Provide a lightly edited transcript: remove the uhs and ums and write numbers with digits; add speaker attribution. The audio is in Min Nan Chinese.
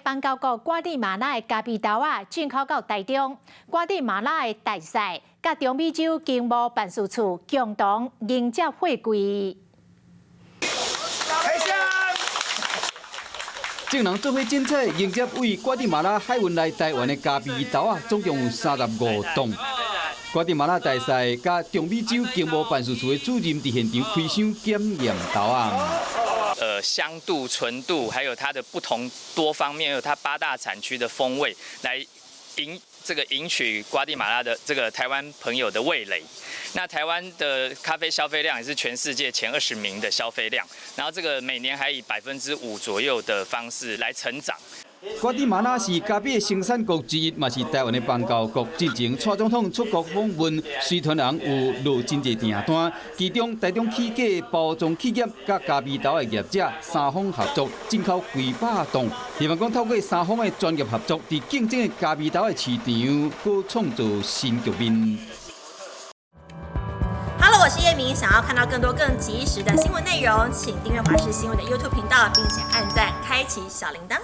Speaker 1: 邦交國瓜地馬拉的咖啡豆仔進口到台中，瓜地馬拉的大使佮中美洲經貿辦事處共同迎接貨櫃。
Speaker 2: 開箱。
Speaker 3: 眾人做伙剪彩迎接對瓜地馬拉海運來台灣的咖啡豆仔，總共有35噸。瓜地馬拉大使佮中美洲經貿辦事處的主任佇現場開箱檢驗豆仔。
Speaker 4: 香度、純度，還有它的不同多方面，有它八大產區的風味，來贏這個贏取瓜地馬拉的這個台灣朋友的味蕾。那台灣的咖啡消費量也是全世界前20名的消費量，然後這個每年還以5%左右的方式來成長。
Speaker 3: 瓜地馬拉是咖啡的生產國之一，嘛是台灣的邦交國。之前蔡總統出國訪問，隨團人有落真濟訂單，其中台中起家包裝企業佮咖啡豆的業者三方合作進口幾百噸，希望講透過三方的專業合作，佇競爭的咖啡豆的市場，閣創造新局面。
Speaker 5: Hello，我是葉明，想要看到更多更及時的新聞內容，請訂閱華視新聞的 YouTube 頻道，並且按讚，開啟小鈴鐺。